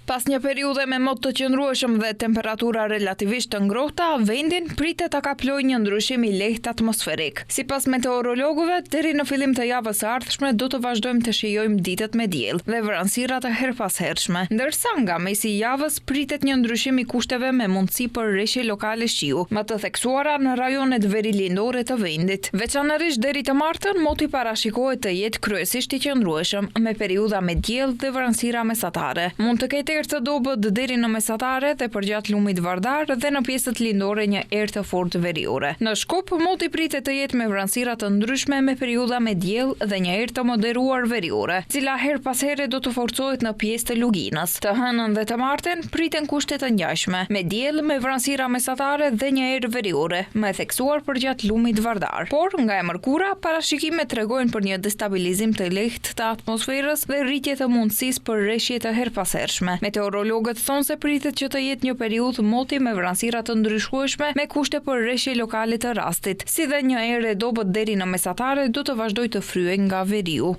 Pas një periudhe me mot të qëndrueshëm dhe temperatura relativisht të ngrohta, vendin pritet ta kaplojë një ndryshim i lehtë atmosferik. Sipas meteorologëve, deri në fillim të javës së ardhshme do të vazhdojmë të shijojmë ditët me diell dhe vranësira të herëpashershme, ndërsa nga mesi i javës pritet një ndryshim i kushteve me mundësi për reshje lokale shiu, më të theksuara në rajonet verilindore të vendit. Veçanërisht deri të martën, moti parashikohet të jetë kryesisht i qëndrueshëm, me periudha me diell dhe vranësira mesatare. Mund të ketë erë të dobët deri në mesatare dhe përgjatë lumit Vardar dhe në pjesët lindore një erë të fortë veriore. Në Shkup, moti pritet të jetë me vranësira të ndryshme me periudha me diell dhe një erë të moderuar veriore, e cila herë pas here do të forcohet në pjesë të luginës. Të hënën dhe të martën priten kushte të ngjashme, me diell, me vranësira mesatare dhe një erë veriore, më e theksuar përgjatë lumit Vardar. Por, nga e mërkura, parashikimet tregojnë për një destabilizim të lehtë të atmosferës dhe rritje të mundësisë për reshje të herëpashershme. Meteorologët thonë se pritet që të jetë një periudhë moti me vranësira të ndryshueshme me kushte për reshje lokale të rastit, si dhe një erë e dobët deri në mesatare do të vazhdojë të fryejë nga veriu.